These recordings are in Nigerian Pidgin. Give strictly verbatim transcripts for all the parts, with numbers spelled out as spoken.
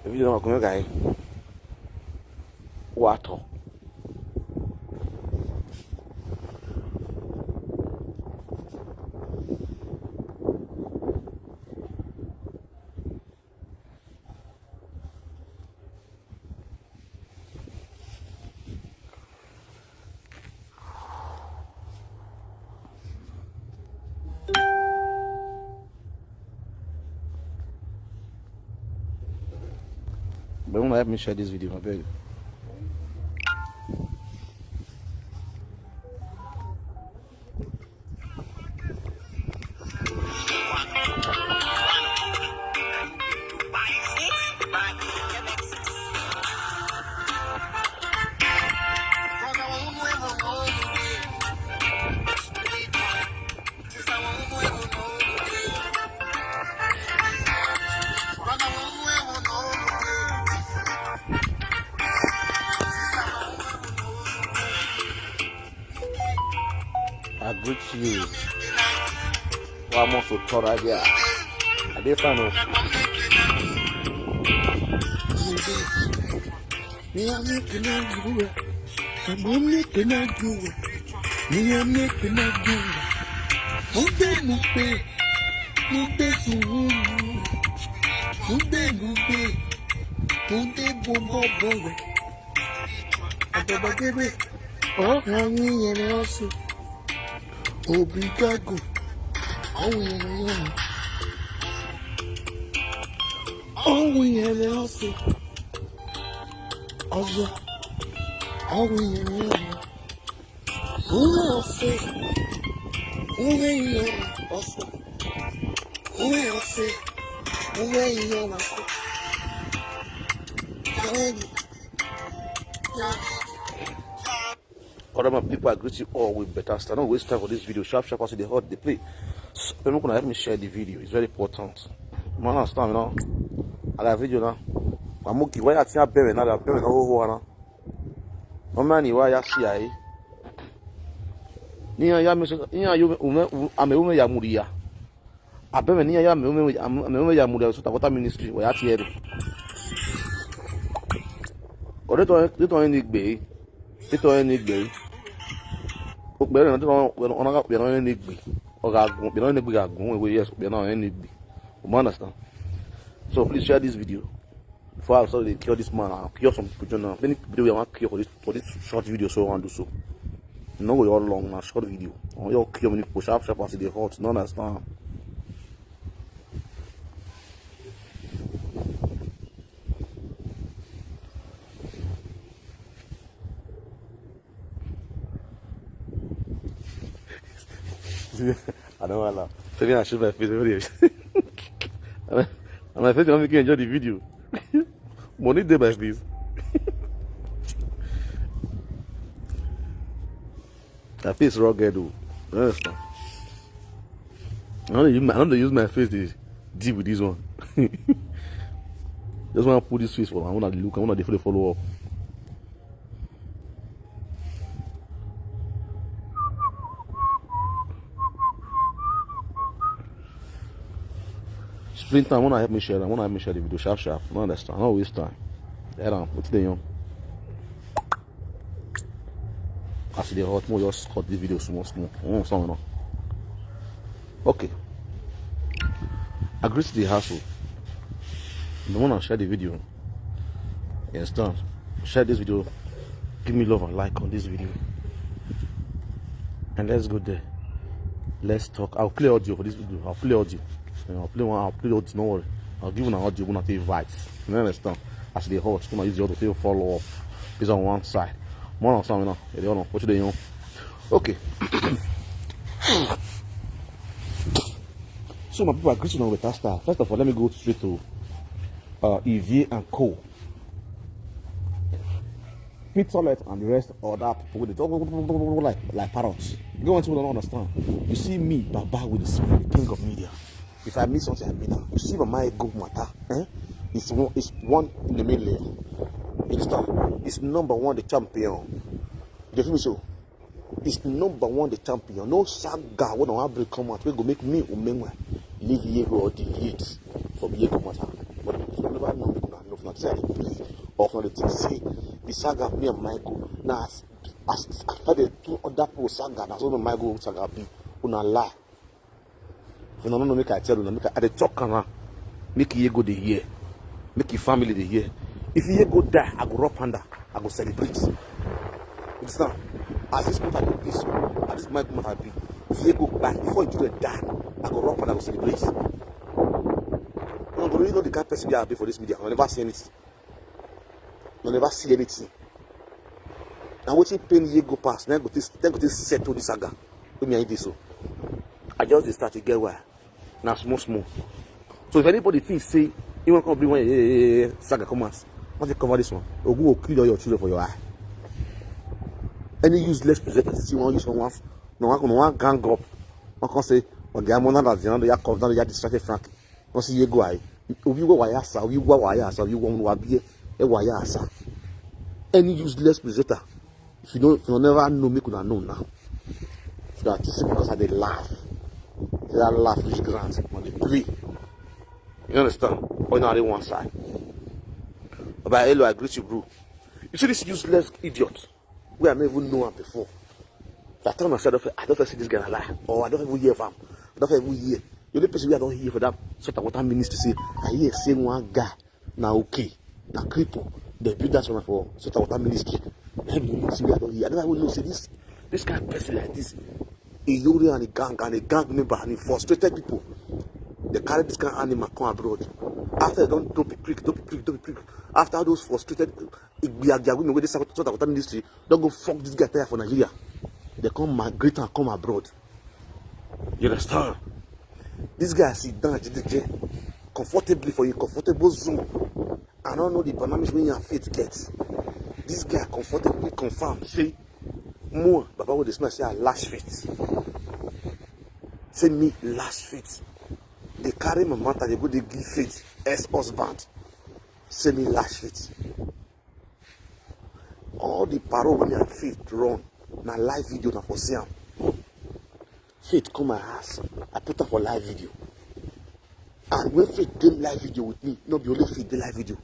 Ebi na kuma gai. Wato. But una help me share this video, I beg. I greet you. Wa mo so tora dia. I dey fine o. Me, I'm making a good. I'm making a good. Me, I'm making a good. Mugbe, mugbe. Mugbe, suwuru. Mugbe, mugbe. Mugbe, bobo, bobo. Agabagebe. Oh, honey, and also. Obrigado. Oh, yeah, yeah. Oh, yeah, yeah, also. Ọzọ. Ọnwụ nyere ya. Uwe ose. Uwe ihe ọsọ. Uwe ose. Uwe ihe ọsọ. All my people, I greet you all with better style. No waste time for this video. Sharp, sharp, as the hot they play. So, people, can help me share the video. It's very important. Man, understand now. I got video now. I'm okay. Why I think I'm better now? I'm better now. Who are now? No man, why I see I? Ni ya ya me, ni ya yo me, ume, ame ume ya muria. Abeme ni ya ya me ume, ame ume ya muria. So ta water ministry. Why I see it? Ore to, to ni gbe. Ito eni gbe. Okpere na ito ona ga okpere eni gbe. Oga gun okpere eni gbe ga gun we yes okpere eni gbe. You understand? So please share this video. Before I start to cure this man, I'll cure some people join now. Many people wey I wan cure for this for this short video, so I wan do so. No go your long na short video. I wan your cure many people sharp sharp as e dey hot. No understand? I don't wanna laugh. So me, I shoot my face every day. And my face, you want me to enjoy the video. Money day by this. My face rugged, though. You understand? I don't use my, I don't use my face to deal with this one. Just want to put this face for. I want to look. I want to follow up. Spring time, wanna help me share. I wanna help me share the video sharp sharp. No understand. No waste time. Head on. What's the young? As e dey hot, mo just cut this video small small. Mm, something, no? Okay. Agree to the hustle. The one I share the video. You understand? Share this video. Give me love and like on this video. And let's go there. Let's talk. I'll play audio for this video. I'll play audio. You know, I'll play one. I'll play audio. Don't worry. I'll give una audio, una take vibes. You understand? As they hot, una use the audio to follow up. It's on one side. More on something, you know. They don't know what they know. Okay. So my people, I greet you now with that style. First of all, let me go straight to uh, Ivie and Co. Pete Toilet and the rest of that people with the like like parrots. You want to don't understand. You see me, Baba with the smile, the king of media. If I miss something, I mean now. You see my go matter, eh? It's one, it's one in the middle. You understand? It's number one, the champion. You feel me so? It's number one, the champion. No saga wey no wan bring come out wey go make me Umenwe leave Yego or deviate from Yego matter. But if you never know, make una know, if una say I dey play, or if una dey think say the saga me and Michael na as as as I dey do other people saga, na so me and Michael saga be. Una lie. If una no know, make I tell una, make I, I dey talk am now. Make Yego dey hear. Make him family dey hear. If Yego die, I go rub panda. I go celebrate. You understand? As this matter dey be so, as this my matter be, if Yego die, before you die, I go rub panda, I go celebrate. Una go really know the kind person wey I be for this media. I never see anything. I never see anything. Na wetin pain Yego pass, na go take, na go take settle this saga. Wey me and you dey so. I just dey start to get why. Na small small. So if anybody think say he wan come bring one eh, eh, eh, saga come out, wan take cover this one, Ogun go kill all your children for your eye. Any useless presenter say wan use one, one, no one, no one gang up, wan come say, "Oga, I'm on that, you know, ya come down, ya distracted Frank." Wan see Yego eye. Obi wa waya sa, obi wa waya sa, obi wa waya sa. Any useless presenter. If you don't, if you never know, make una know now. So that you see, because I dey laugh. Say that laugh reach ground, when they play. You understand? Or not one side. But hello, I greet you, bro. You see this useless idiot? Wey I never even know am before. If I tell myself, I don't see this guy alive, or I don't even hear of him. I don't even hear. The only person wey I don hear for that sort of water ministry say, I hear say one guy na okay, na cripple. They build that one for sort of water ministry. Let me see wey I don hear. I never even know say this this kind of person like this. A Yori and a gang and a gang member and a frustrated people. They carry this kind of animal come abroad. After they don't don't be prick, don't be prick, don't be prick. After those frustrated Igbiagia women wey dey sort of water ministry, don't go fuck this guy tire for Nigeria. They come migrate and come abroad. You understand? This guy sit down, jejeje, comfortably for a comfortable zone. I don't know the dynamics wey your faith get. This guy comfortably confirm say, more Baba wey dey smell say I lash faith. Say me lash faith. They carry my matter, they go dey give faith ex-husband. Say me lash faith. All the parole wey me and faith run, na live video na for see am. Faith come my house, I put am for live video. And when faith dey live video with me, no be only faith dey live video,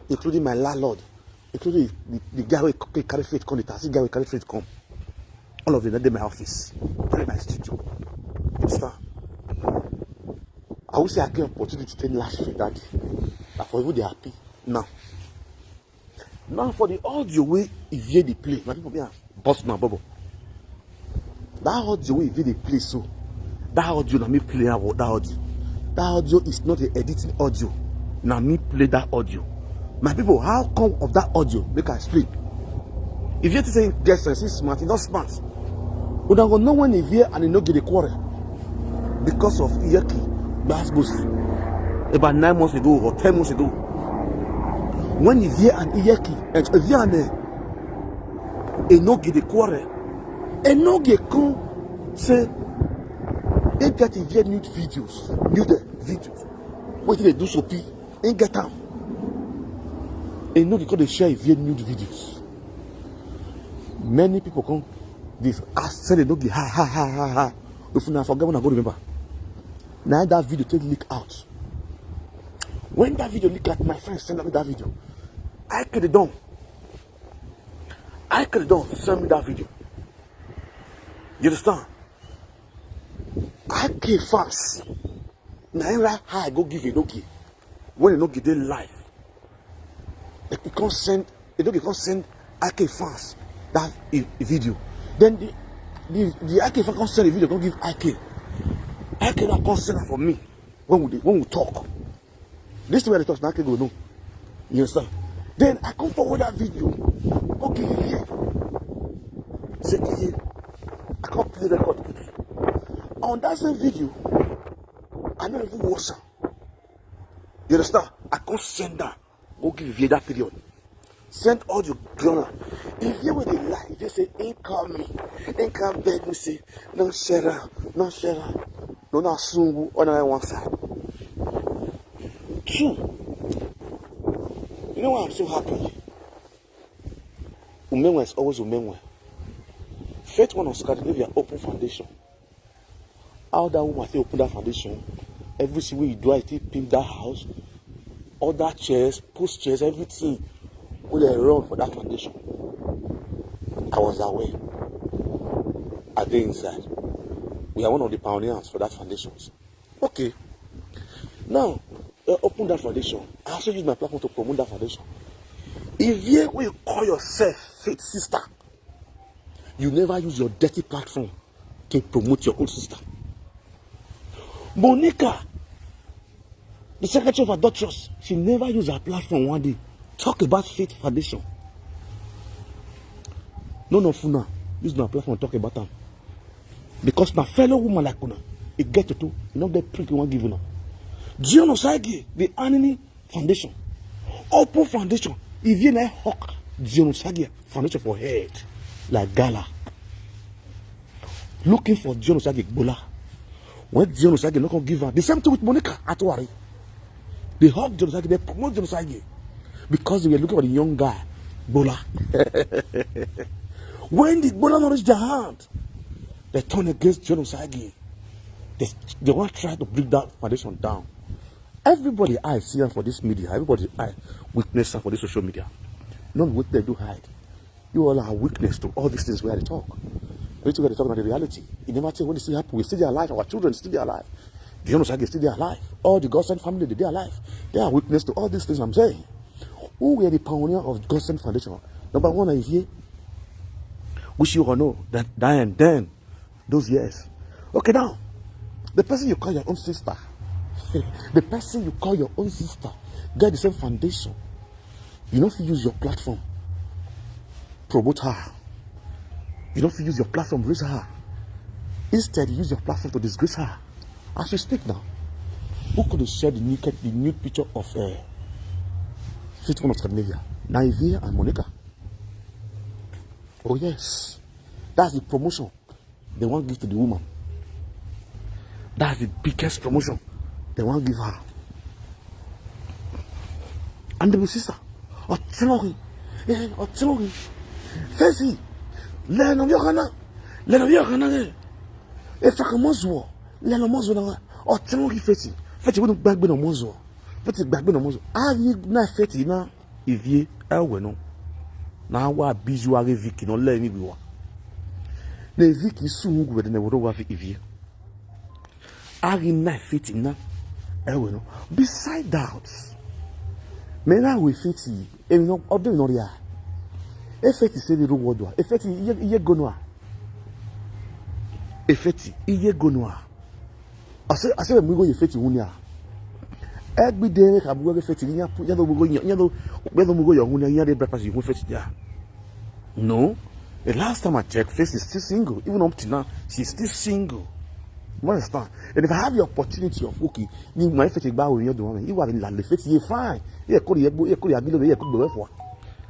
including my landlord, including the, the guy wey c- carry faith come, the taxi guy wey carry faith come. All of them dey my office, dey my studio. Understand? I wish say I get opportunity to take lash faith that day. Na for even dey happy now. Now for the audio wey Ivie dey play, my people, me and bust my bubble. That audio wey Ivie dey play so, that audio na me play am for that audio. That audio is not a editing audio. Na me play that audio. My people, how come of that audio? Make I explain. If you think say get sense, he smart, he not smart. Una go know when Ivie and Inogie dey quarrel because of Iyeki gbasgbos about nine months ago or ten months ago. When Ivie and Iyeki and Ivie and uh, Inogie dey quarrel, Inogie come say he get Ivie nude videos, nude videos. Wetin dey do Sopi, he get am. Inogie come dey share Ivie nude videos. Many people come this ask say Inogie ha ha ha ha ha. If una forget, una go remember. Now that video take leak out. When that video leak out, my friend send me that video. I could have done. I could have done. Send me that video. You understand? I came fast. Now I go give Inogie. When Inogie dey live, he come send, Inogie come send I K fans that i- i- video. Then the the, the I K fans come send the video, come give I K. I K now come send am for me when we dey- when we talk. This thing wey I dey talk, na Ake go know. You understand? Then I come forward that video. Go give Ivie. Say Ivie. I come play record. On that same video, I no even watch am. You understand? I come send am. Go give Ivie that period. Send all the ground. Ivie wey dey lie, Ivie say, "He call me. He come beg me, say, no share am, no share am." No, na sungu, on one side. Two, you know why I'm so happy? Umenwa is always Umenwa. Faith One of Scandinavia open foundation. How that woman take open that foundation? Everything wey you do, I take paint that house, all that chairs, post chairs, everything wey dey run for that foundation. I was aware. I dey inside. We are one of the pioneers for that foundations. Okay. Now, uh, open that foundation. I also use my platform to promote that foundation. Ivie, wey you call yourself Faith sister, you never use your dirty platform to promote your own sister. Monica, the secretary of Adulterous, she never use her platform one day talk about Faith Foundation. None of una use una platform talk about am. Because na fellow woman like una, e get to do, e no get prick e wan give una. Dion Osagie, the Anini Foundation, open foundation, Ivie na hawk Dion Osagie foundation for head like gala. Looking for Dion Osagie gbola. When Dion Osagie no come give her, the same thing with Monica Atuari. They hug Dion Osagie, they promote Dion Osagie because they were looking for the young guy, gbola. When the gbola no reach their hand, they turn against Dion Osagie. They, they want to try to bring that foundation down. Everybody I see am for this media, everybody I witness am for this social media. None what they do hide. You all are witness to all these things wey I dey talk. Wetin wey I dey talk na the reality. E never tey when this thing happen, we still dey alive. Our children still dey alive. Dion Osagie still dey alive. All the God sent family, they dey alive. They are witness to all these things I'm saying. Who were the pioneer of God sent foundation? Number one na Ivie. Which you all know that then, then, those years. Okay, now, the person you call your own sister, the person you call your own sister, get the same foundation. You no fit use your platform promote her. You no fit use your platform raise her. Instead, you use your platform to disgrace her. As we speak now, who could share the naked, the nude picture of uh, Faith One of Scandinavia? Na Ivie and Monica. Oh yes, that's the promotion they wan give to the woman. That's the biggest promotion they wan give her. And the sister, Otilogi, eh, Otilogi, Faith, lẹ́nu bí ọ̀kan náà, lẹ́nu bí ọ̀kan náà, eh, ẹ fẹ́ kàn mọ́ zuwọ̀, lẹ́nu mọ́ zuwọ̀ náà, Otilogi Faith, Faith wọ́n gbàgbé náà mọ́ zuwọ̀, Faith gbàgbé náà mọ́ zuwọ̀, a rí náà Faith náà, Ivie, ẹ wẹ̀ náà, náà wà bí ju aré Vicky náà lẹ́yìn ìwé wa. Ní Vicky sùn ń gbẹ̀dẹ̀ náà wọ́n wá fi Ivie. Ari na Faith na. Ewe no. Beside that, me na we Faith. Emi no, odo no ria. E Faith say the road word. E Faith iye, iye go no a. E Faith iye go no a. I say, I say, we go ye Faith wunya. Every day ka bu go Faith nya pu, nya do bu go nya, nya do, we do bu go yo wunya, nya dey breakfast you Faith there. No. The last time I checked, Faith is still single. Even up to now, she's still single. You understand? And if I have the opportunity of, okay, ni my Faith gba oyin do me. Iwa ni la le Faith ye fine. Ye ko ye gbo, ye ko ye agilo, ye ko gbo for.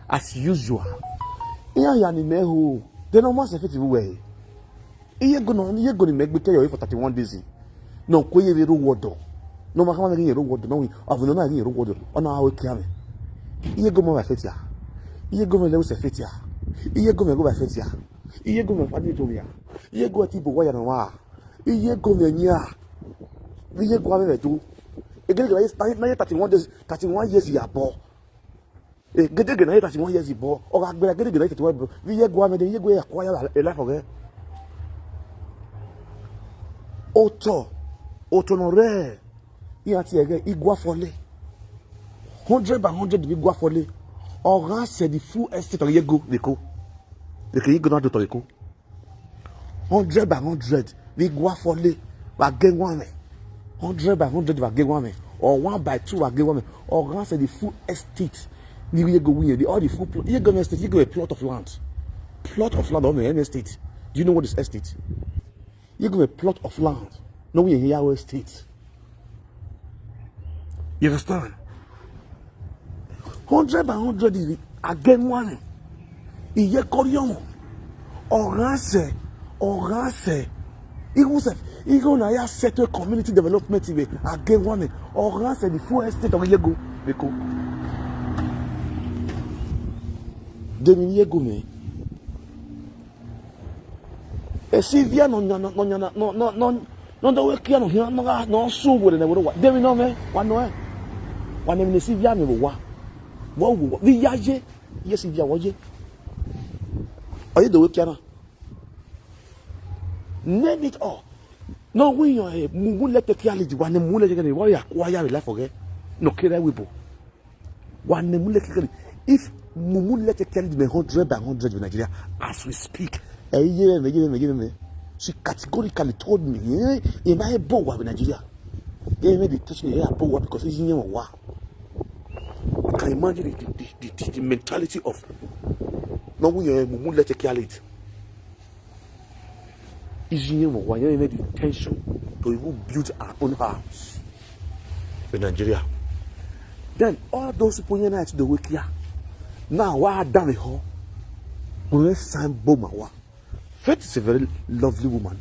As usual. Iya ya ni me ho. They no must Faith we. Iye go no, iye go ni me gbe ke yo for thirty-one days. No ko ye ro wodo. No ma kama ye ro wodo. No, of no na ye ro wodo. Ona awe kiame. Iye go mo ba Faith ya. Iye go mo le se Faith ya. Iye go mo go ba Faith ya. Iye go mo fa ni to ya. Iye go ti bo wa ya no wa. Iye go mo nya. Iye go ame tu. Egele ga na thirty-one days, thirty-one years ya bo. E gedege na thirty-one years bo. O ga gbera gedege na thirty-one bo. Iye go ame de iye go ya kwa ya e la for ge. Oto. Oto no re. Iya ti ege igwa fole. Hundred by hundred bi gwa fole. Oga se the full estate of Yego Leko. Leko Yego na do to Leko. Hundred by hundred bi gwa fole. Ba ge one. Hundred by hundred ba ge one. or one by two Agege Wame, or Oranse the full estate. Ni Yego win the, all the full plot. Yego estate, Yego a plot of land. Plot of land of any estate. Do you know what is estate? Yego a plot of land. No, we here estate. You understand? Hundred by hundred is Agege Wame. Iye Koriyomo. Oranse. Oranse. Even sef, even na ya settle community development ibe Agege Wame. Oranse the full estate of Yego. Biko. Demi Yego me. Esivia no nyana, no nyana, no, no, no, no do we kia no hia no ga no su wo de ne wo wa. Demi no me, wa no e. Wa ne mi ne Sivia me wo wa. Wo wo. Vi ya je. Yes, Sivia wo je. Are you the way kiana? Name it all. No, we your head. Mumu let the carry the one. Mumu let the one ya kwa ya la forget. No kira we bo. One mumu let the carry. If mumu let the carry the hundred by hundred in Nigeria as we speak. Eh, yeah, me, yeah, me, yeah, me. She categorically told me, eh, in my bo wa in Nigeria. Yeah, me the touch me here bo wa because it's in your wa. You can imagine the, the, the, the, the mentality of no we your mumu let the carry it. Is in your wa. You made the intention to even build our own house in Nigeria. Then all those people unite the week here. Now, why are down the hall? We sign Bomawa. Faith is a very lovely woman.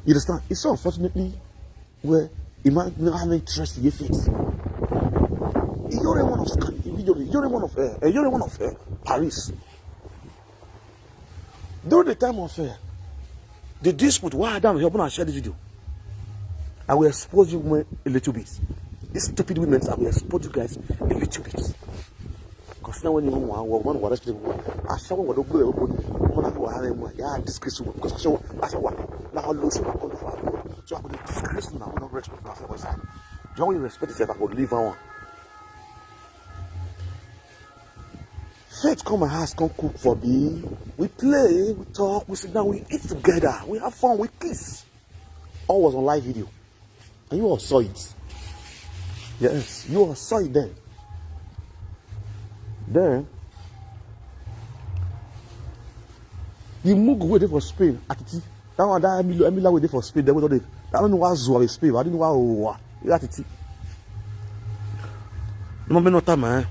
You understand? It's so unfortunately where a man no have interest in your faith. You're one of Scan-, you're, you're one of uh, you're one of uh, Paris. During the time of uh, the dispute, why Adam help una share this video? I will expose you women a little bit. These stupid women, I will expose you guys a little bit. Because now when you want one woman, what respect people, I shall want to go everybody. When I go ahead and yeah, disgrace you because I shall, I shall what? Now I lose my control for abroad. So I could disgrace you now, not respect myself. Don't you respect yourself? I could leave on. Faith come my house, come cook for me. We play, we talk, we sit down, we eat together, we have fun, we kiss. All was on live video. And you all saw it. Yes, you all saw it then. Then, the Mugu wey dey for Spain, Atiti. That one, that Emila, Emila wey dey for Spain, that wey don dey, I don't know why Zua dey Spain, I don't know why Owa. You Atiti. No, me no time, eh?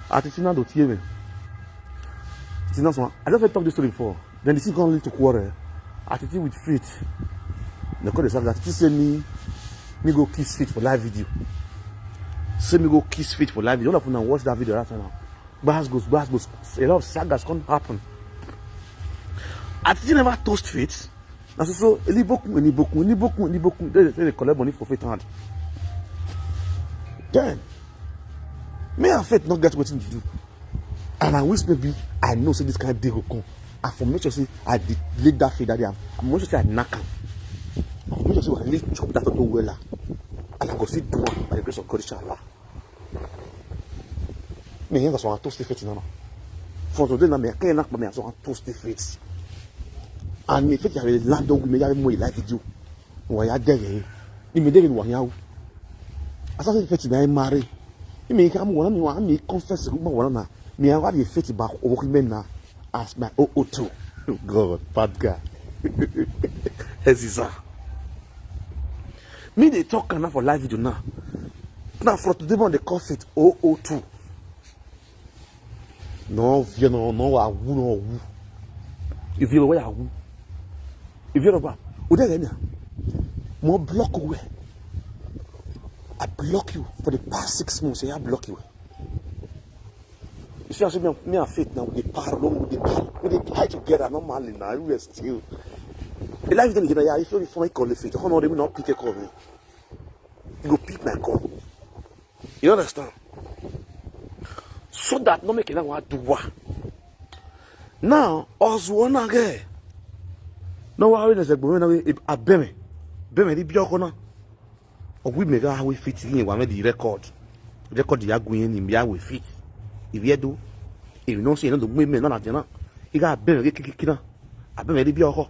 Atiti na do tie me. Atiti na so. I don fit talk this story before. Then the thing come lead to quarrel. Atiti with Faith. They call the saga. Atiti say me, me go kiss Faith for live video. Say me go kiss Faith for live video. All of una watch that video right now. Gbas goes, gbas goes. A lot of sagas come happen. Atiti never toast Faith. Na so so, Elibokun, Elibokun, Elibokun, Elibokun. They, they, they collect money for Faith hand. Then, me and Faith not get wetin to do. And I wish maybe I know say this kind of day go come. I for make sure say I delete that Faith that day. I make sure say I knack am. I make sure say I really chop that auto wella. And I go still do am by the grace of God, inshallah. Me here got some toasty Faith now. For today now me I can't knack me some toasty Faith. And me Faith I will land on me I will live video. Why I get here? Ni me dey wa yawo. Asa Faith na marry. Ni me ka mo wa mi wa mi confess ko mo wa na. Me I wa the Faith back o ki me na as my O O two. God, bad guy. Eziza. Me dey talk am now for live video now. Now for today one dey call Faith O O two. No, you know, no, I won't know. If you know where I woo. If you know what, would I know? More block away. I block you for the past six months. I block you. You see, I say me, me and Faith now with the power, along with the power, with the power together. Normally now, we are still. The life then together. Yeah, if you before I call the Faith, how no they will not pick a call me. You go pick my call. You understand? So that no make that one do what. Now, us one again. No worry, there's a woman away. Abeme, Beme, the Biokona. Or we make our way fit in one the record. Record the Aguyen in Biawe fit. If you do, if you don't see another women, none of them. You got Beme, Kikina. Abeme, the Bioko.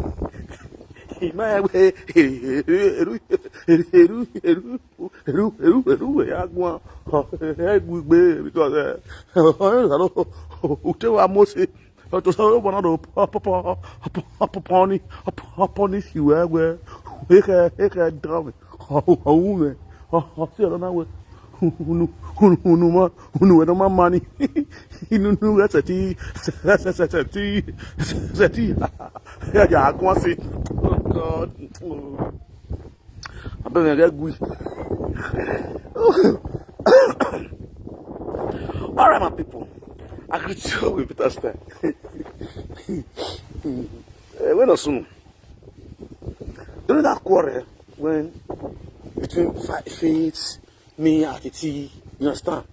Imawe, eru, eru, eru, eru. Eru eru eru we ya gwa. Egwugbe because eh, I don't know. Utewa Mose. To so bona do punish you we. Eke eke down. Uwe. Si ro na we. Unu unu unu ma unu we no ma mani. Inu nu we seti seti seti. Ya ya gwa si. Oh God. Oh. Abeg, I get good. All right, my people. I greet you with better style. Eh, when also during that quarrel when between Fa- Faith, me, Atiti, you understand?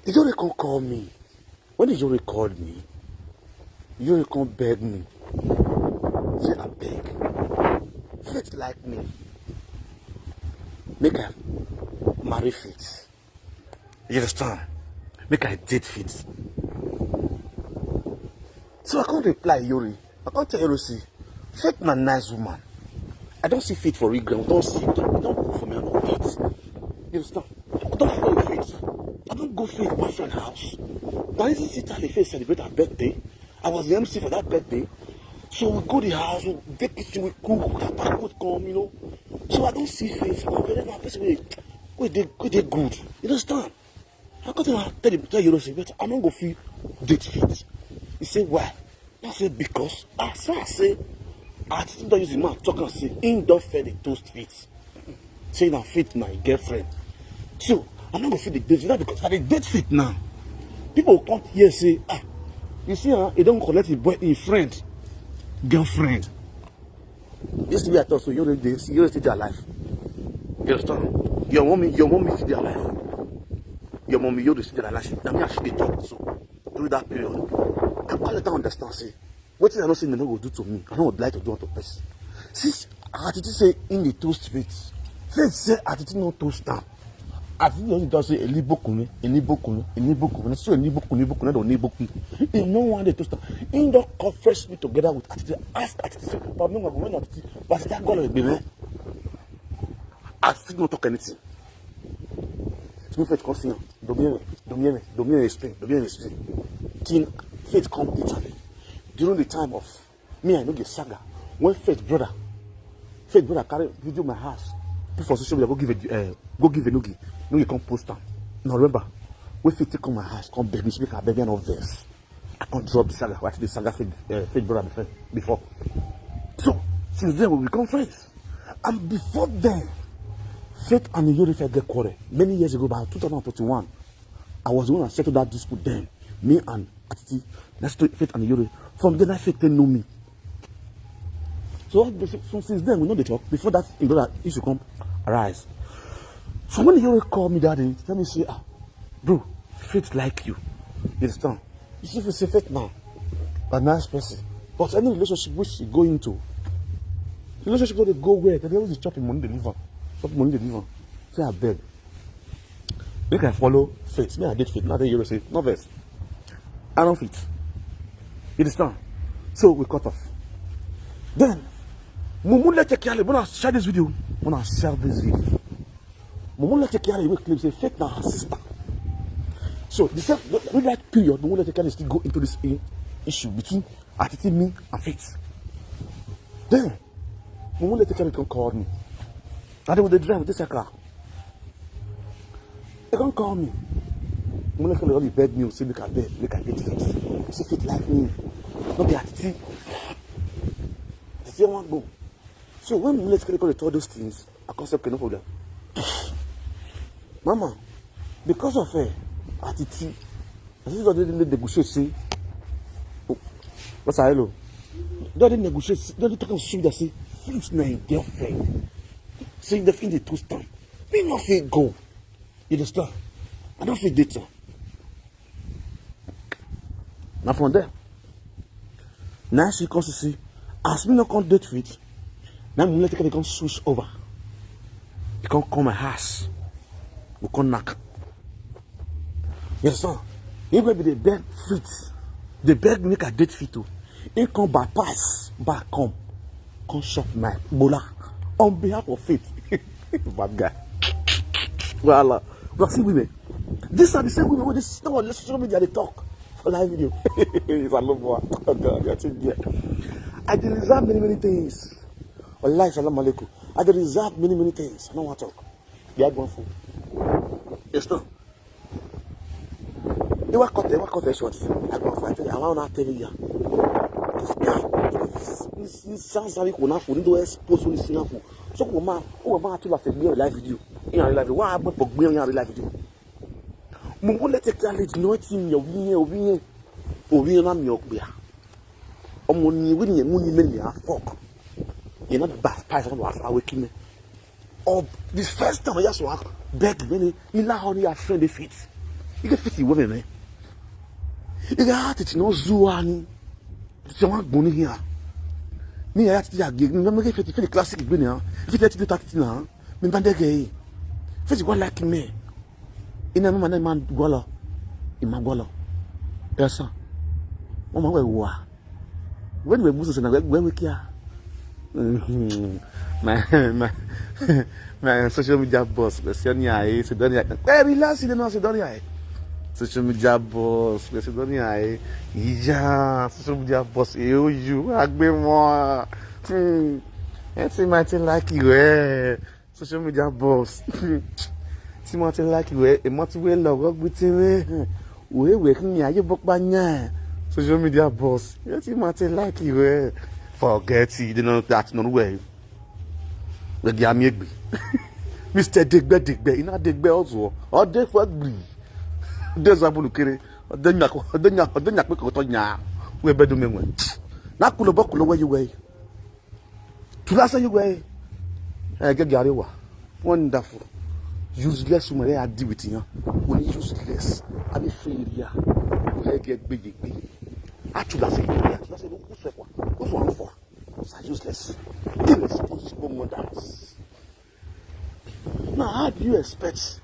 The Yori come call me. When the Yori called me, Yori come beg me. Say, I beg. Faith like me. Make I marry Faith. You understand? Make I date Faith. So I can't reply Yori. I can't tell Yori, see, Faith na nice woman. I don't see Faith for real ground. Don't see, don't, don't go for me. I don't date. You understand? I don't follow Faith. I don't go Faith boyfriend house. But isn't it how the Faith celebrate her birthday? I was the M C for that birthday. So we go the house, we take kitchen, we cook, we pack food come, you know. So I don't see Faith. I'm very nice person. We, we did, we did good. You understand? I got to tell him, tell you, say, but I don't go feel date Faith. He said, why? I said, because I saw, I say, I didn't use the man talk and say, in don't fair the toast Faith. Say na Faith my girlfriend. So I no go fit dey date Faith because if I dey date Faith now, people go come here say, ah, you see, ah, he don collect him boy, him friend, girlfriend. This way I talk so, you know this, you know still dey alive. You understand? Your mommy, your mommy still dey alive. Your mommy, you still dey alive. Now me I should dey talk so through that period. I can't let her understand say wetin I no say dem no go do to me, I no go like to do unto person. Since Atiti say im dey toast Faith, Faith say Atiti no toast am. Atiti don dey talk say Elibokun ni, Elibokun ni, Elibokun ni, so Elibokun, Elibokun, no Elibokun. He no wan dey toast am. He don confess me together with Atiti, ask Atiti say, Papa, no, when Atiti, but Atiti go like baby. Atiti no talk anything. Small Faith come see am. Domiere, Domiere, Domiere explain, Domiere explain. Till Faith come Italy. During the time of me, I know the saga. When Faith brother, Faith brother carry video my house, put for social media, go give a uh, go give a Nugi. Nugi come post am. Now remember, when Faith take come my house, come beg me, speak, I beg you no vex. I can't drop the saga. What the saga Faith, uh, Faith brother before, before. So since then we become friends. And before then, Faith and Yori Faith get quarrel many years ago, about two thousand twenty-one. I was the one that settled that dispute then. Me and Atiti, that's Faith and Yori. From then, I Faith they know me. So, so since then, we know the talk. Before that, in brother issue come arise. So when Yori called me that day, tell me say, ah, bro, Faith like you. You understand? You see, if you say Faith now, a nice person. But any relationship which you go into, relationship wey dey go where they always dey chop him money, dey leave am. Chop him money, dey leave am. Say I beg. Make I follow Faith. Me I date Faith. Now they you say no vex. I don't fit. You understand? So we cut off. Then, Mumu let take care. When I share this video, when I share this video, Mumu let take care. We claim say Faith na her sister. So the same during that period, Mumu let take care still go into this i- issue between Atiti, me and Faith. Then Mumu let take care come call me. And they will dey drive with this car. They come call me. Mumu let take care beg me, say make I beg, make I get Faith. Say Faith like me. No be Atiti. Atiti wan go. So when Mumu let take care dey talk those things, I come say okay, no problem. Mama, because of her, Atiti, Atiti don dey negotiate say, oh, what's her hello? Don dey negotiate, don dey talk am sweet that say Faith na him girlfriend. Say the thing dey toast am. Me no fit go. You understand? I no fit date am. Na from there. Now she comes to see, as me no come date Faith, now me let her come switch over. He come come my house. We come knock. Yes, sir. He go be dey beg Faith. Dey beg me make I date Faith o. He come bypass back come. Come shop my bola. On behalf of faith. Bad guy. Well, uh, we see women. These are the same women wey dey sit down on social media dey talk for live video. It's a love one. Oh God, you're too dear. I dey reserve many, many things. Wallahi, salam alaikum. I dey reserve many, many things. I no wan talk. They are going for. Yes, no. They were cut, they were cut short. I go fight. I want to tell you. This guy, this, this sounds like one for. They expose this thing for. So, come on, oh, man, I tell you, live video. In live video. What happened for me in live video? Mo wọ́n lẹ́tẹ̀ kí a lè jìnnà tí mi ò wí yẹn, ò wí yẹn. Ò wí yẹn má mi ò pè á. Ọmọ ni ewé nìyẹn mú ní mẹ́rin á fọ́ọ̀k. Yẹn náà bá a pa ẹ̀sán wà fún awé kí mi. Ọ the first time I just walk beg many mi la honey a friend dey fit. You get fit you women, man. You got to know Zuani. Ti wọn gbọn ní hìá. Ní ẹ̀yà títí àgé ní ọmọ kẹfẹ́ ti fẹ́ classic gbé nìyà. Fẹ́ ti dé tàkìtì náà. Mi bá dẹ́gẹ̀ yìí. Fẹ́ ti wá like me. Iná mímọ náà máa ń gbọ́ lọ. Ìmọ̀ gbọ́ lọ. Ẹ sàn. Wọ́n máa ń wẹ̀ wò wá. When we move to Senegal, where we care? My, my, my social media boss, we say, "Ni aye, Sidonia." Hey, relax, you know, Sidonia. Social media boss, we say, "Ni aye." Yeah, social media boss, eh, oh, you, Agbemo. Hmm. Ẹ ti máa ti like you, eh. Social media boss. Tí wọ́n ti like you, eh. Èmọ́ ti wé lọ́gọ́ gbé tí ní. Wèé wèé kí ni ayé bọ́ pa yàn. Social media boss. Ẹ ti máa ti like you, eh. Forget it, they know that no way. Wẹ́gì àmì ègbè. Mister Dègbẹ́ Dègbẹ́, iná Dègbẹ́ ọ̀zọ́. Ọdẹ fún ẹgbìrì. Ọdẹ Zabulu kéré. Ọdẹ nyà, ọdẹ nyà, ọdẹ nyà pé kò tọ́ nyà. Wẹ́ẹ́ bẹ́ẹ̀ dùn mí wẹ̀. Náà kúlọ̀ bọ́ kúlọ̀ wẹ́yí wẹ́yí. Tulasa you were ẹ gẹ gari wa. Wonderful. Useless woman ẹ adi with yan. Wọ́n useless. Abi failure. Wọ́n ẹ gẹ gbẹyẹgbẹ. Atulasa you were. Atulasa you kú sọ ẹ kwa. Ó sọ àwọn fọ. Sa useless. Irresponsible mothers. Now how do you expect?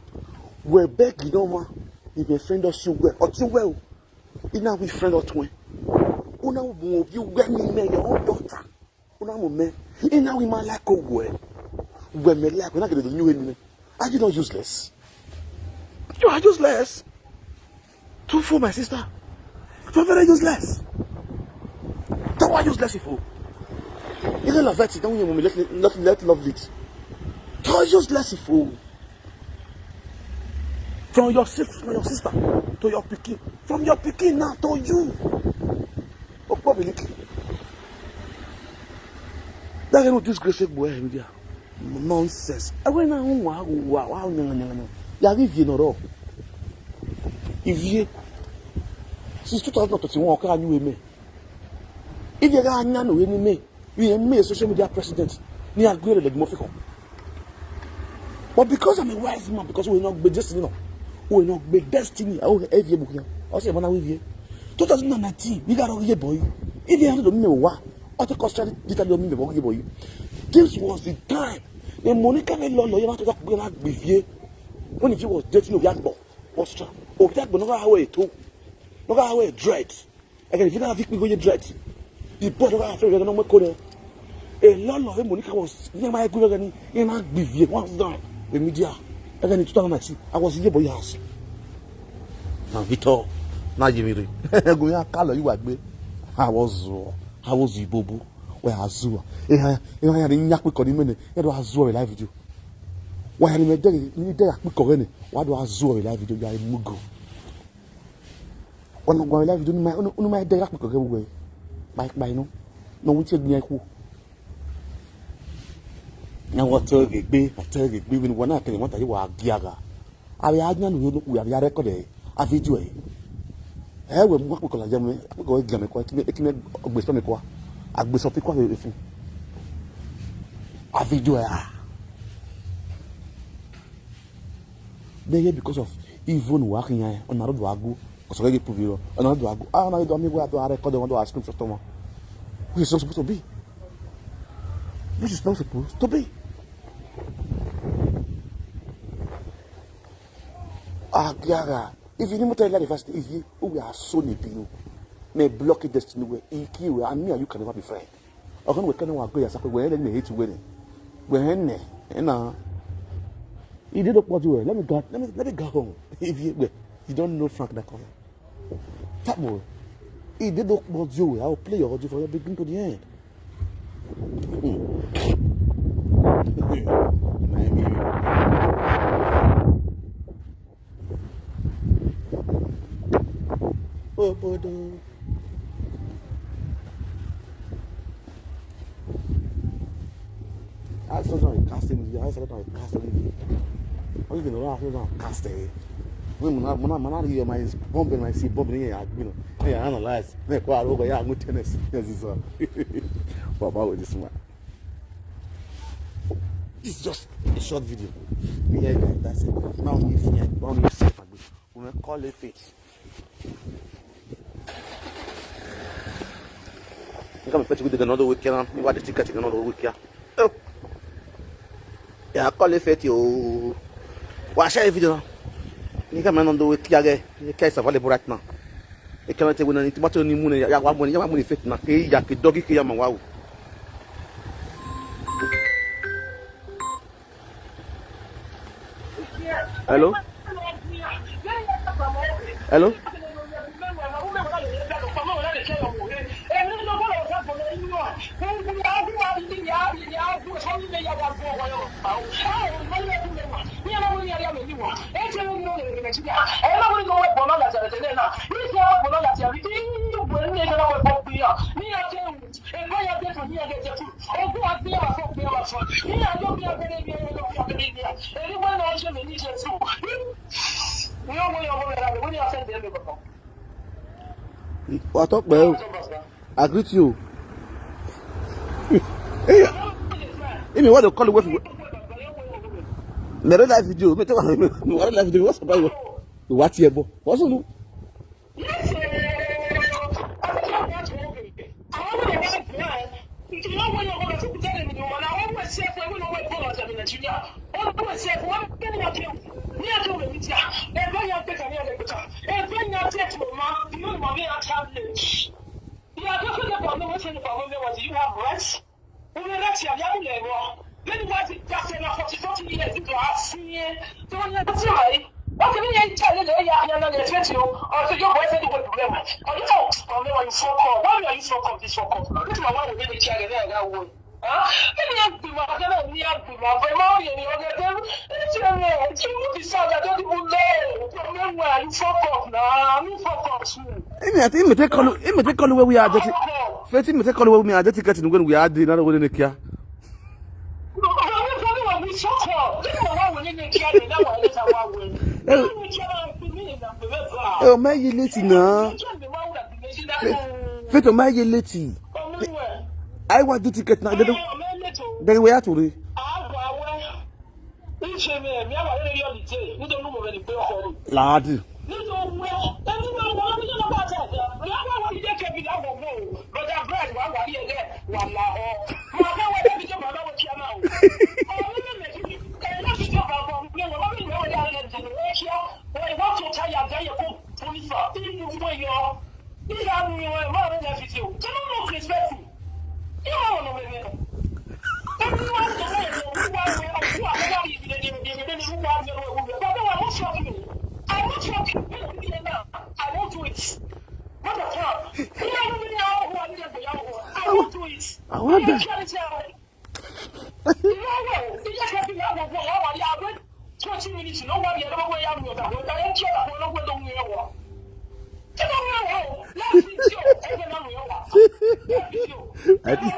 Wọ́n beg you no ma. If your friend does you well, or too well. Ina we friend or twin. Una will be well me your own daughter. Una mo me. Ina we man like owe. We me like we not gonna do you anything. Are you not useless? You are useless. Too for my sister. You are very useless. Don't want useless people. You don't love it. Don't you let, let, let love lead. Don't useless people. From your sis from your sister to your pikin, from your pikin now to you. Okpobiniki. That kind of disgrace boy media. Nonsense. Ewe na hu wa wa wa nyanga nyanga. Ya give you no ro. Ivie. Since two thousand twenty-one, okay, you me. If you got anya no enemy, you me social media president. Ni agwere de mo fi kon. But because I'm a wise man, because we not be destiny no. We not be destiny. Oh, every book. I say man we. Two thousand nineteen, we got all year boy. If you have to me wa. What the cost did tell me boy. This was the time. The Monica me lo lo you want to talk be like be. When if you was dating of that boy. Ostra. Oh, that boy no how it too. No how it dread. Again, if you don't have Victor go dread. The boy don't have friend no more corner. A lot of him Monica was near my good again. In my bivie once down. The media. Again in two thousand nineteen, I was here boy house. Now Victor, now you me. Go ya call you agbe. I was I was ibobo. Where Azua. Eh eh ya ni nyaku ko ni mene. E do Azua live video. Why ni me de ni de akpiko ni. Why do Azua live video ya mugo. Unu gwa live video ni ma unu ma de akpiko ke we. Bye bye no. No wuce gbe ku. Na wato gbe, wato gbe bin wana kan wata yi wa giaga. Abi anya no yo ku abi record e. A video e. E we mu akpiko la jame, akpiko e jame ko, kime kime gbe so me ko. Agbe so pe ko e fun. A video e. They here because of even working here on the road wagu. Because we give you on the road wagu. Ah, na do amigo do record on do screenshot to. Which is not supposed to be. Which is not supposed to be. Ah, Giara. If you need to tell the first, if you we are so nippy, may block it destiny where E Q and me and you can never be friends. Ọkàn wẹ̀ kẹ́ni wà gbé yàtọ̀ pé wẹ́ẹ́ lẹ́nu èyí ti wẹ́rẹ̀. Wehene, ena. He did not want you. Let me go. Let me let me go home. If you, you don't know Frank Nakoma. That boy. He did not want you. I'll play your audio from the beginning to the end. Hmm. Obodo. I saw some casting. I saw some casting. What even know? I saw some casting. When man, man, man, I hear my bomb and I see bomb in here. You know, hey, I analyze. Hey, kwa rogo ya, I'm with tennis. Yes, it's uh. Baba with this man. This is just a short video. Yeah, guys, that's it. Now we feel, now we safe and good. We call it faith. Nka mepɛtɛ bi de another week ya na mewade ticket in another week ya. Oh. Ya call it faith yo. Wa share video na. Nka me another week ya ge. Nka is available right now. E kana te wona ni timato ni mu ne ya wa mu ne ya wa mu ne faith na. Ke ya ke dogi ke ya ma wa o. Hello? Hello? Wa talk well. I greet you. Hey, hey, me what they call it with me real life video. Me tell me what life video. What's about you? What you bo? What's on? Emi ati imi te kɔlu imi te kɔlu wɛ wi adi ti feti imi te kɔlu wɛ mi adi ti kɛti nugu ni wi adi na wɛ ni kia. Ɛ o mɛ yi leti na. Feti o mɛ yi leti. Ayi wa du ticket na dede dede wɛ ya tori. Laadi. I want that. Twenty minutes, no one yet over ya. I think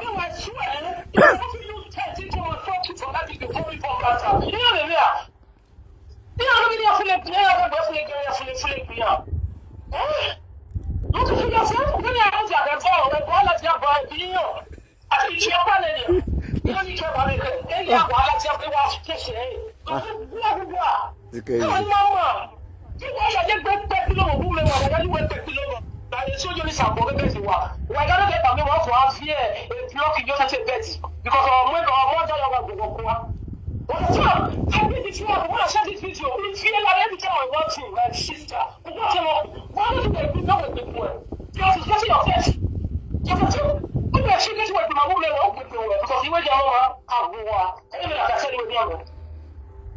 Iwe shi ke ti we ma wo me wo pe pe we because iwe ja mo ma aguwa. Emi na ka se iwe ja mo.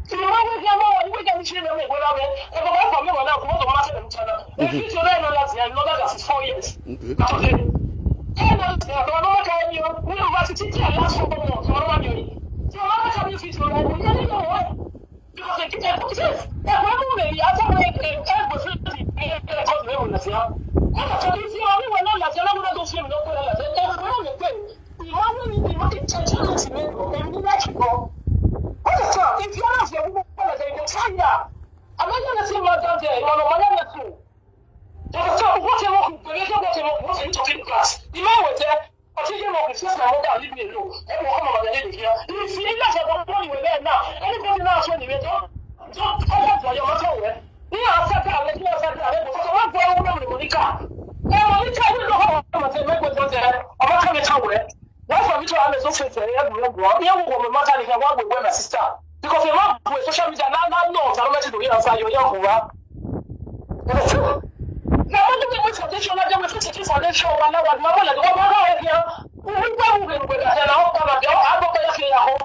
Ti ma we ja mo, iwe ja mi shi me me we la me. E ba ba ko me wa na ko to ma se mi chana. E fi to na no last year, no that is four years. Okay. E no se to no ma ka ni o. University ti a last four months, no ma ni o. So ma ka mi fi to na ni no. Because they keep their positions. They go even make the outside way, eh, eh, go fit the, eh, eh, God will not, yeah. What the fuck is your only one not like, I'm not going to see him, no, no, no, no, no, no. The man will be the money, change your life, man. They will like you, bro. What the fuck? If you're not here, we will follow, they will try you. I'm not gonna see what down there, you know, my name is too. They will tell what they want, they will tell what they want, what they need to keep class. The man was there. But you know, since my mother leave me alone, everyone come over there here. If you like, I don't want you there now. Anybody now, so you don't, don't come up for your matter, well. You are such a, you are such a, but I want to know the Monica. Now, Monica, you know how I'm a, my boyfriend there. I'm not coming to, well. Why for me to have a social media? Yeah, we go, we go, we go, we go, my sister. Because the man with social media now, now, no, I'm not to be on fire, you're young, na wetin dey wait for this show na dem fit take foundation wa na wa ma mo na wa ma ra e ya. We gba we we we na o pa na o a bo ya ke ya ho.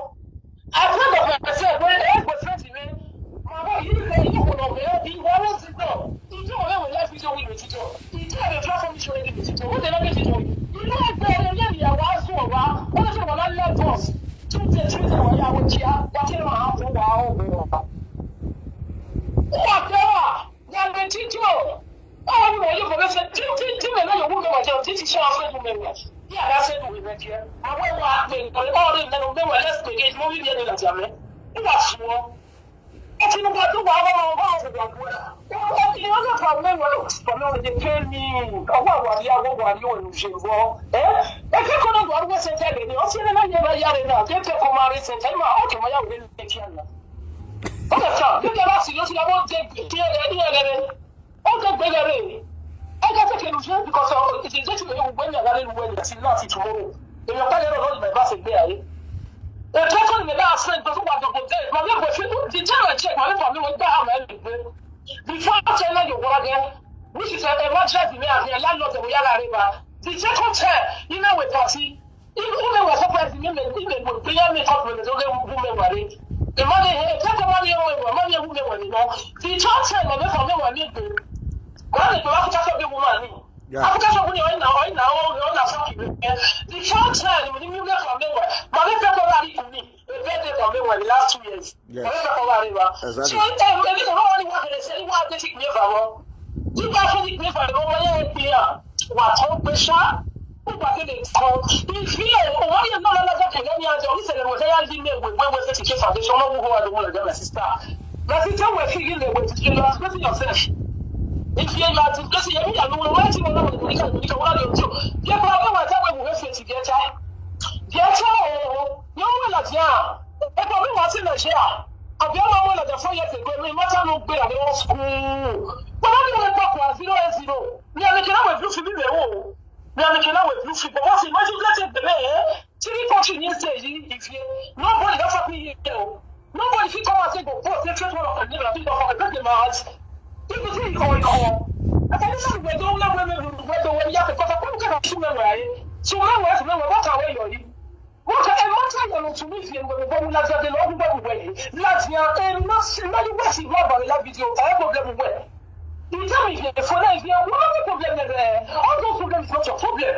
I proud of myself when e go friend me. Ma bo yi le yi ko no be yi wa le ti do. Ijó ọ̀rẹ́ wò láti ṣe wíwò títọ́. Ijó ọ̀rẹ́ platform ṣe wíwò títọ́. Ó tẹ̀lé bí títọ́. Inú ẹgbẹ́ rẹ̀ ní ìyàwó aṣọ ọ̀wá. Ó lè ṣe wọ́n lálẹ́ bọ́s. Tún tẹ̀ tún tẹ̀ wọ́n yàwó kíá. Wọ́n ti rán àwọn ọ̀wá ọ̀wọ́. Ó wà fẹ́ wà. Yàrá títọ́. Báwo ni wọ́n yóò fọwọ́ sẹ́? Tí tí tí mẹ́rin yóò wú mẹ́wàá jẹun. Tí ti ṣe àwọn fẹ́ẹ́ mẹ́wàá. Bí àdá fẹ́ẹ́ mẹ́wàá jẹ. Àwọn ẹ̀wọ̀n àpè ìkọ̀lẹ́ báwo ni mẹ́nu mẹ́wàá lẹ́sìn pé kí wọ́n rí bí ẹni làjà mẹ́. Ó wà fún wọn. Tinubu ọdún wa wọn wọn wọn fòwò àbúrò. Wọn ti wọn náà fà mí wọn lọ sọ náà lè pé mi ọwọ́ àwárí àwọn àwárí òun ṣe wọ. Ẹ ẹ kí kọ́nà wà wọ́n ṣe tẹ̀lé ni ọtí ẹni náà yẹra yára náà kí ẹ tẹ́ kọ́ máa rí ṣe tẹ́lẹ̀ máa ọ̀kẹ́ máa yà wọ́n lè kí ẹ̀ náà. Ó lè sọ bí ẹ bá sì ló ti lọ́wọ́ dé kí ẹ ní ẹ lẹ́rẹ́. Ó dé gbé lẹ́rẹ́. Ẹ jẹ́ tẹ̀kẹ́ lu ṣe because ìdíje ti lè wọ́n ní àgbáyé lu ẹ̀yà sí náà ti tùmọ́rò. Èèyàn pẹ́ lẹ́rọ̀ lọ́dún bá ṣe gbé ayé. Ètò ẹ̀kọ́ ìgbẹ́ náà fẹ́ gbé fún wa dọ̀gbọ̀n dé. Màmí ìwé fi ti jẹ́ ìrìn check màmí fàmí wọ́n gbá àmọ́ ẹ̀ lè gbé. Before ten years you were there, which is a, a mattress in me and a landlord that we are arriba. The second time, you know, with party, even women were surprised in me, women were bringing me up with the women were. The money here, take the money away, money women were, you know. The third time, my family were me. Why they go after the woman? Yeah. After somebody, oh, now, oh, now, oh, now, fuck you. The third time, when you make a member, my member, my member, the last two years. Yes. Exactly. So, eh, eh, you know, only what they say, what they think me for. You got to think me for the moment, yeah. What hope we shall? Who got it in school? If you, why you not another thing? Let me ask you, we said, we say, I didn't know, we went with the foundation, we go out the one of them, sister. But you tell me, you know, you are expressing yourself. If you are expressing, you know, what you want to do, you can do what you do. Yeah, but I don't want to tell you, we say, get out. Get out. You know, like, yeah. Ẹ kọ́ mi wá sí Nàìjíríà. Àbí ọmọ ọmọ Nàìjíríà four years ago, mi mọ́tà ló gbé àbí wọ́n school. Wọ́n bá mi wọ́n pọ̀ pọ̀ zero eight zero. Mi àmì kìlá wẹ̀ blue fi mi rẹ̀ wò. Mi àmì kìlá wẹ̀ blue fi bọ̀. Wọ́n sì máa ń ṣe bẹ̀rẹ̀ ẹ̀. Tí ní kọ́ọ̀tù ní ṣe yìí, if you, nobody don fuck me here o. Nobody fit come and say go post say faith one of my neighbor fit don fuck me. Break the mouth. People say you go, you go. Àtàlẹ́ sọ̀rọ̀ ìwé tó ń lọ́wọ́ ẹ̀mí ìlú ìwé tó wọlé yàtọ̀ pátá. Pẹ̀lú kẹ́kọ̀ọ́ sún mẹ́wàá yìí. Sún mẹ́wàá sún mẹ́wàá wọ́n kàwé yọ̀ yìí. Wọ́n kà ẹ̀ mọ́tà yẹn lọ tún mí fi ẹ̀wọ̀n bọ́ wúlá jáde lọ́wọ́ gbogbo ìwé yìí. Láti yan ẹ̀rù náà sí náà yóò wá sí ìwà àbàrẹ̀ lábídíò ẹ̀ problem wẹ̀. Ìjọ mi yẹ fún náà yẹ wọ́n ní problem rẹ̀. All those problems is not your problem.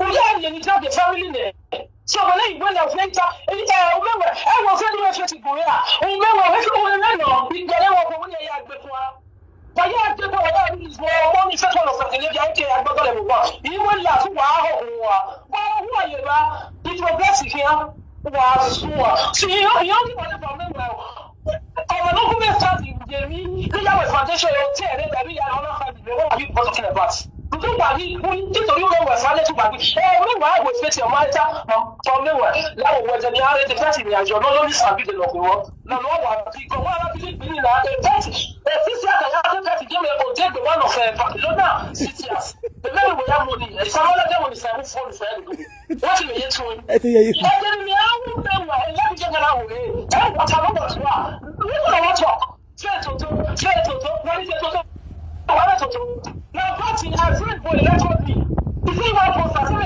Òye àyè ní jáde family nẹ̀. Sọ wọlé ìwé náà fún ẹ̀ta ẹ̀ ọmọ ẹ̀wẹ̀ ẹ̀wọ̀n fẹ́ẹ́ ní wọ́n fẹ́ẹ́ ti gòrè à. Ọmọ ẹ̀wẹ̀ wọ́n fẹ́ẹ́ wọlé lẹ́nà ìgbẹ́lẹ́wọ̀n kò wọ́n ní ẹ̀yà àgbẹ̀kọ́ wa. Wàyí àgbẹ̀kọ́ wàyí àgbẹ̀kọ́ ọmọ mi fẹ́ tọ̀nà fẹ̀kẹ̀ níbi àìkè àgbẹ̀kọ́ lẹ̀ mọ̀ wá. Ìwé ńlá fún wàá hàn wọ́n wa. Wọ́n wú àyè bá ìtọ́gbẹ́sì fi hàn wàá sùn wà. Sì yóò yóò ní wọlé bàbá mi wà. Ọ̀rọ̀ ló kún bẹ́ẹ̀ sáà ti yẹ mí níyàwó foundation yóò tẹ̀ ẹ́ lẹ́gbẹ̀ẹ́ bí yàrá ọlọ́pàá ìgbẹ́ wọ́n wà ní ìbọn tó kẹlẹ̀ bá. Nítorí wà ní nítorí wọ́n wà sálẹ̀ tó wà ní. Ẹ wọ́n wà á wò fẹ́ tiẹ̀ máa ń ta ọmọ mẹ́wàá láwọn wọ̀jẹ̀ ní ààrẹ ti fẹ́ ti rìn àjò ọ̀nà lórí sàbí ìdè lọ́kùnrin wọn. Lọ́nà wà á fi gbọ́ wọ́n á fi ní ìlà ẹ̀ fẹ́ ti ẹ̀ fi sí àtàyà ẹ̀ fẹ́ ti jẹ́ mi ò dé gbé wọn lọ fẹ́ Barcelona City as the many way I'm money. It's another day when it's like who phone is like. What do you tell me? Ẹ ti yẹ yìí. Ẹ jẹ́ mi á wù mẹ́wàá ẹ̀ láti jẹ́ kára wò lé. Ẹ wà ká ló wà tó wà. Wọ́n wà wọ́n tọ̀. Fẹ́ tòótọ́, fẹ́ tòótọ́, wọ́n ní fẹ́ tòótọ́. Wọ́n fẹ́ tòótọ́. Na party as red boy lẹ́tọ̀ mi. Ìdí ìwà ìfọ̀sà sí mi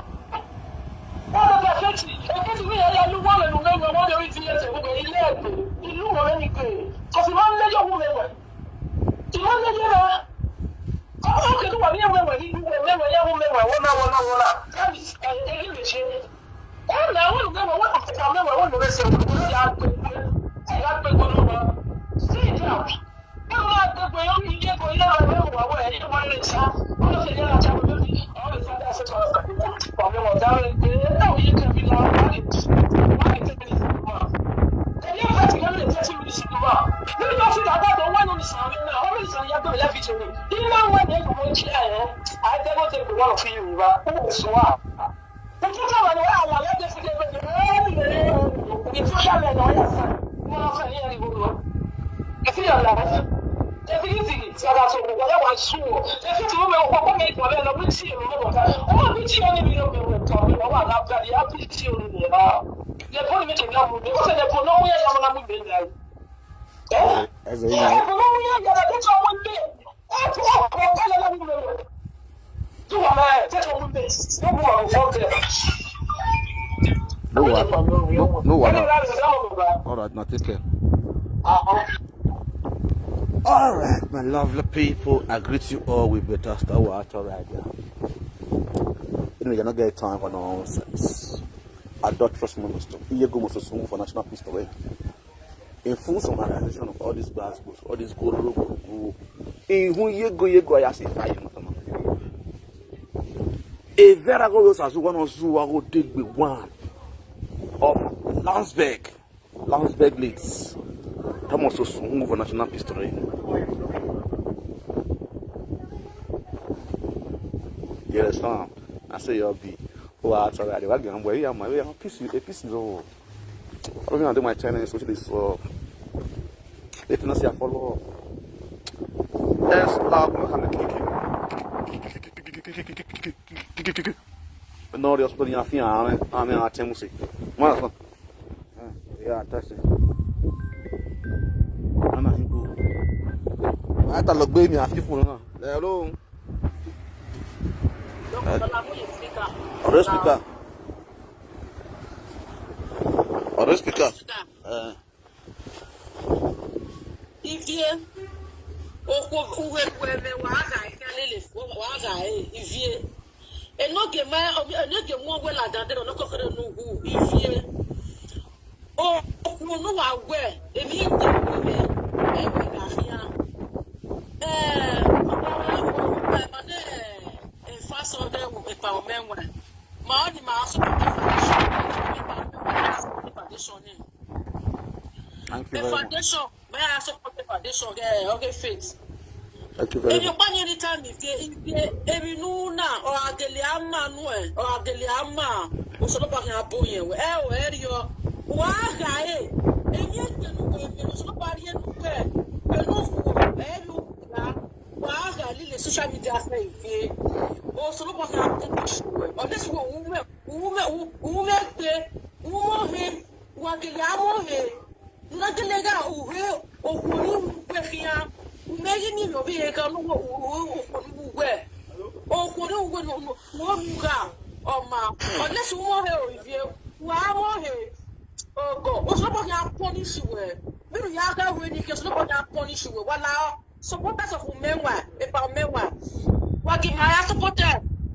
Wọ́n lọ bẹ̀ fẹ́tì, èkejì mi yẹn yẹlu wọ́n lẹ́nu mẹ́wàá, wọ́n lè rí ti ẹsẹ̀ gbogbo ilé ẹ̀gbẹ́, ìlú wọn lẹ́nu gbé. Kò sì máa ń lẹ́yọ̀ wọ́n mẹ́wàá. Sì máa ń lẹ́yọ̀ náà. Kọ́kọ́ kẹ́kẹ́ wà ní ẹ̀wọ̀n ẹ̀wọ̀n ní ìlú mẹ́wàá, yẹ̀wò mẹ́wàá, wọ́n náà, wọ́n náà, wọ́n náà. That is, ẹ̀yìn lè ṣe. Wọ́n náà, wọ́n lè mẹ́wàá, wọ́n kà mẹ́wàá, wọ́n lè rẹ̀ ṣe, wọ́n yà á gbẹgbẹ́, yà á gbẹgbẹ́ lọ́wọ́. Sit down. Wọ́n máa gbẹgbẹ́ yọ ní ilé ẹ̀kọ́ ilé ẹ̀kọ́ ilé ẹ̀kọ́ àwọn ẹ̀yẹ́ wọ́n lè ṣá. Wọ́n lè ṣe yàrá ṣá lórí. Àwọn lè sáré àṣẹ sọ̀rọ̀ pẹ̀lú ọ̀mí wọn dáhùn pé ẹ̀rọ yìí kẹ́mi lọ wọ́n lè wọ́n lè tẹ̀lé ìfúnpá. Ẹ̀yẹ́ fẹ́ ti lọ́lẹ̀ tẹ́tí mi sí ìwà. Nínú bá fi dàgbà tó wọ́n lórí sàn mí náà, wọ́n lórí sàn yàgbọ́ ìlẹ́fì ṣe mi. Nínú àwọn ẹ̀yẹ́ ìwọ̀n jí ẹ̀yẹ́, àìjẹ́gbọ́n ti pè wọ́n fi Yorùbá. Ó wò sùn wà. Eze, eze, eze, no wahala. No, no wahala. All right, now take care. All right, my lovely people, I greet you all with better star watch. All right, yeah. Anyway, you not get time for nonsense. Adulterous minister. Iye go must soon for national pistol. In full summarization of all these gospels, all these go go go go. In who ye go ye go, I say fire. A very go was as one of Zuwa go dig with one of Landsberg, Landsberg leads. Thomas Osungu for national history. You understand? I say you'll be. Oh, I try to. I get. I'm where I'm. I'm pissy. A pissy. Oh, I'm gonna do my channel. So this. Uh, if you not see a follow. Yes, loud. No, just put your feet on it. I mean, I tell you. What? Yeah, that's it. Ana him go. I thought look baby, I feel for now. Hello. Ọ̀rẹ́ speaker. Ọ̀rẹ́ speaker. Eh. Ivie. Okwu uwe kweme waga ikalele waga eh, ivie. Enoge ma enoge mo we la dande no kokere no hu ivie. O kunu wa we emi te we e we ga hia. Eh, o wa we ma ne e fa so de wo e pa o menwa. Ma o ni ma so ko foundation. Foundation ni. Thank you very much. Foundation. May I support the foundation? Okay, okay, faith. Thank you very much. If you find any time, if you, if you, if you know now, or agele ama no, eh, or agele ama, o so ba kan abo yen we, eh, o e ri o. Wa ga e. Emi e te nu we, o so ba ri e nu we. Pe nu fu, eh, ri o ga. Wa ga lile social media se ife. O so ba kan abo yen we. O de so we, we, we, we, we, we, wa agele ama he. Nagele ga uhe okuni upe hia. Umegi ni yobi ega no okuni uwe. Okuni uwe no no no ga. Oma. Unless umo he o ivie. Wa mo he. Ogo. O so bo ya punish we. Miru ya ga we ni ke so bo ya punish we. Wala supporters of Umenwa, about Umenwa. Wagi maya supporter,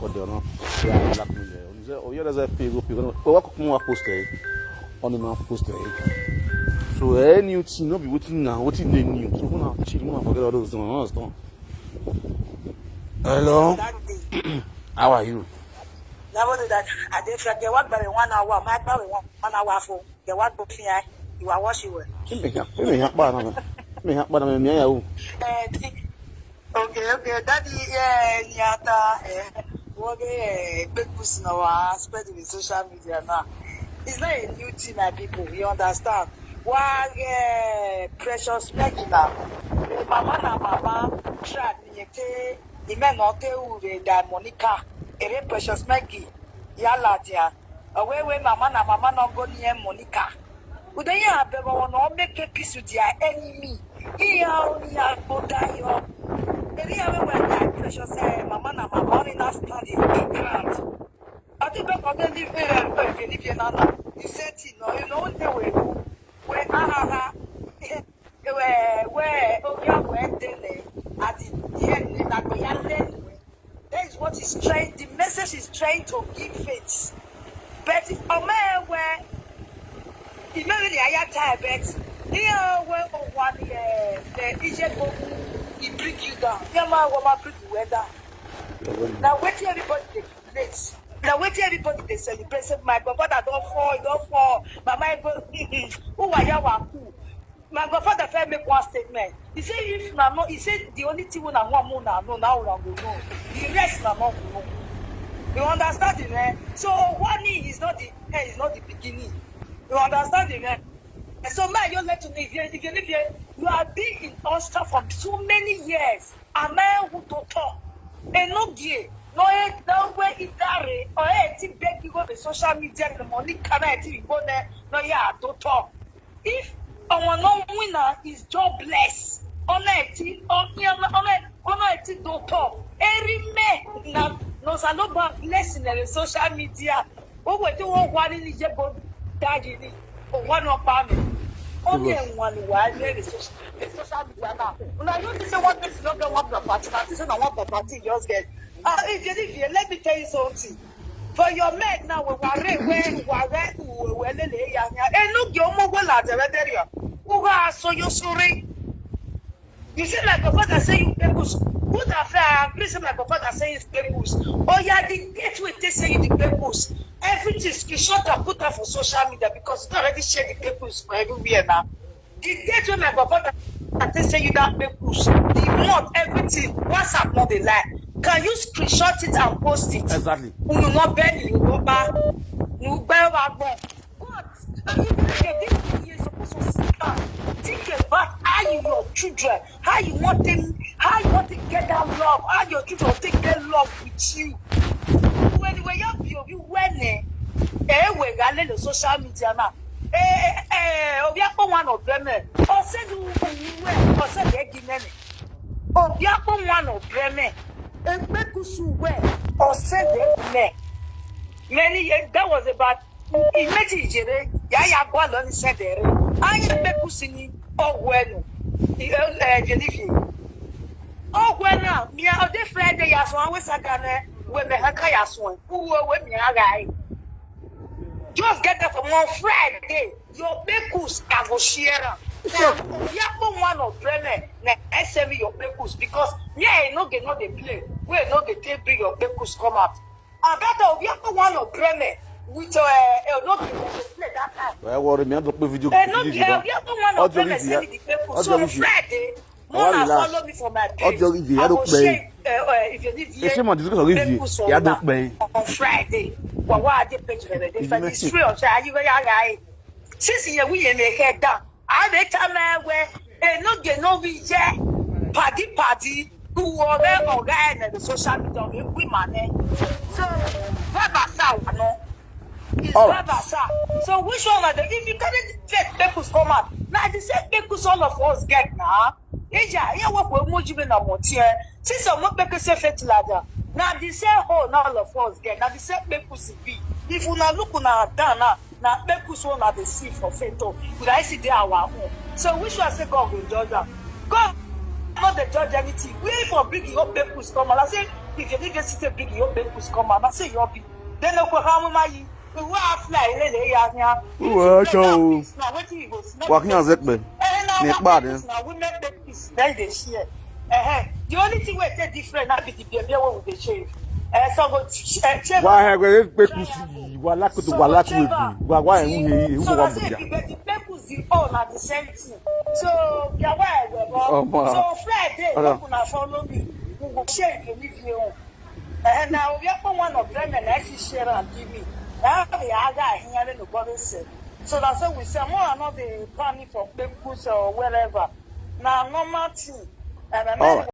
record there now. Yeah, black me there. You say, oh, yeah, that's a pay go pay. Well, what come what post there? On the man post there. So any new thing, not be waiting now. What in the new? So gonna chill, gonna forget all those things. Understand? Hello. How are you? Nobody that I did forget what by one hour. My by one one hour for the what book here. You are watching well. Me ha, me ha pa na me. Me ha pa na me me ya o. Eh, okay, okay. Daddy, yeah, nyata. Eh, what eh, big person now? Spread in social media now. It's not a new thing, my people. You understand? Why eh, Precious Maggie now? Eh, mama na mama, try me te. Ime no te ure da Monica. Ere Precious Maggie. Yala dia. Away, way, mama na mama no go near Monica. Udaya beba no make a peace with their enemy. Iya oni ya go die yo. Area we were that Precious eh, mama na mama only now stand in the ground. I think back on the live here and go if you live here now. You said it no, you know what they were. Where ah ah ah. Where where oh yeah where then at the end like we are then. That is what is trying, the message is trying to give faith. But if a man where he may really higher time, but here where oh one uh, the Egypt go he bring you down. Yeah, man, woman bring you down. Now wait till everybody dey relate. Now wait till everybody dey celebrate. Say my brother don't fall, don't fall. Mama go who are you? My grandfather first make one statement. He say if na no, he say the only thing wey na one more na no, na una go know. The rest na no go know. You understand the eh? So warning is not the end, is not the beginning. You understand the eh? So now you let to me if you if you live here, you are being in Austria for so many years. Am I who to talk? Enogie, no e no we itare or e ti beg you go the social media the money can I ti go there no ya to talk. If our no winner is jobless, ona eti ona ona eti do talk. Every man na no saloba blessing in the social media. O we ti wo wa ni je go dagi ni. O wa no pa mi. O ni en wa ni wa ni the social the social media now. Una you think say one person no get one property, na say na one property you just get. Ah, if you live here, let me tell you something. For your men now, we were we were we were lele ya ya. E no ge omo we la de we de ya. Uga so yo suri. You see, my grandfather say you pay goods. Good affair, I agree say my grandfather say you pay goods. Oh yeah, the date we take say you the pay goods. Everything screenshot and put up for social media because you already share the pay goods for everywhere now. The date when my grandfather take say you that pay goods, the month, everything, WhatsApp not the lie. Can you screenshot it and post it? Exactly. Unu no bend, you go back. You go back. But if you get this thing, you're supposed to sit down. Think about how you, your children, how you want them, how you want to get that love, how your children take get love with you. When we have you, you when eh, eh, we got little social media now. Eh, eh, eh, obi akpọ one of them eh. Ose du uwe, ose de gi nene. Obi akpọ one of them eh. Ekpe kusu we, ose de gi ne. Many years, that was about Imagine jere ya ya gwa lo ni sedere. Ayi pe kusini ogwenu. Eh, Jennifer. Ogwenu mi a ode Friday ya so we sagane we me haka ya so. Uwe we mi aga ai. Just get that from on Friday. Your pekus I go share am. Ya put one of them eh, na S M E your pekus because me I no get no dey play. We no get take bring your pekus come out. And that time we have one of them eh, with uh, uh, no be play that time. Well, worry me, I'm going to video. Uh, no, uh, we have one of them eh, send me the pekus. So on Friday, More na follow me for my page. Audio review, I don't pay. If you need, ẹ ṣe mọ̀ discuss review, ya don pay. On Friday, wa wa dey page rẹ dey find this free of charge. You go ya guy. Since you we make head down, I dey tell my way. E no get no we je. Paddy paddy, who ore oga ene the social media me we mane. So baba sa wa no. It's baba sa. So which one are the, if you carry the fake papers come out, now the same papers all of us get now. Eja, here work we mo jibe na mo tie. Since I'm not making say fertilizer, now the same hole now all of us get. Now the same papers be. If una look una down now, na kpekus wey una dey see for faith o, una see dey our own. So which one say God go judge am? God no dey judge anything. Where for bring your kpekus come out? I say if you need to bring your kpekus come out, I say your be. Then no go harm my yi. We will fly lele ya nya. Uwe ọchọ o. Na wetin you go see. Wakin azekpe. Eh, na Ni wa kpa kpekus na women kpekus. Then they share. Uh-huh. The only thing we take different na be the baby wey we dey shave. Eh, so go ch- eh, shave. Wa he gbe pe kusi, wa la kutu, wa la kutu. Wa wa e hu he, hu So wa I say mu if you ya. Get the kpekus, the all na the same thing. So yeah, why we go? Oh, ma. So Friday, Hold on. Make una follow me. We go share the video. Eh, now we have one of them and I see share and give me. Now the other here in the body say. So that's why we say more are not the planning for kpekus or wherever. Now normal thing. And I All right.